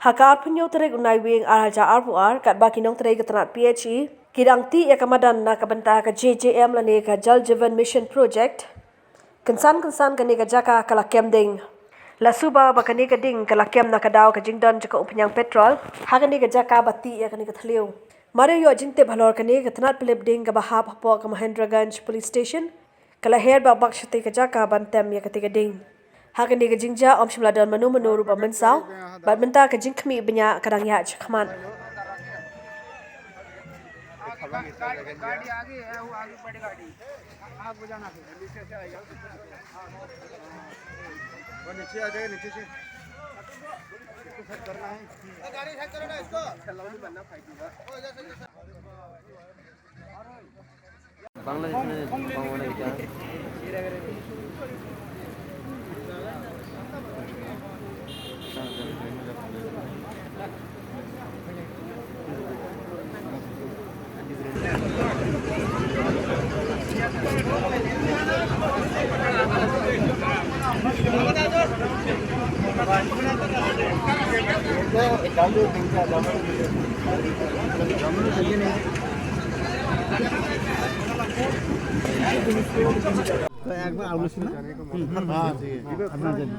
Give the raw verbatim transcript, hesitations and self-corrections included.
Ha ka arphew hynñiew tarik u Naiwieng ar hajar arphew ar, katba ki nongtrei ka tnat P H E ki dang tih ïa ka madan na ka bynta ka J J M lane ka Jal Jeevan Mission Project, kynsan kynsan kane ka jaka ka la kem ding. La suba ba kane ka ding ka la kem na ka daw ka jingdon jong ka umphniang petrol ha kane ka jaka ba tih ïa kane ka thliew. Mar ïoh jingtip halor kane, ka tnat pynlip ding kaba hap hapoh ka Mahendraganj Police Station ka la her bak bak shatei ka jaka ban tem ïa katei ka ding. Ha kane ka jingjia ym shym la don mano mano ruh ba mynsaw, bad mynta ka jingkhmih bniah ka dang ïaid shakhmat. गाड़ी आगे है, वो आगे पड़ गाड़ी। आग बुझाना फिर। वो नीचे आ जाएगा, नीचे से। इसको सेट करना है। गाड़ी सेट करो ना इसको। बांग्लादेश में पाँव वाला क्या है? तो एक बार आलू सुना। हाँ, ठीक है। अपना जन।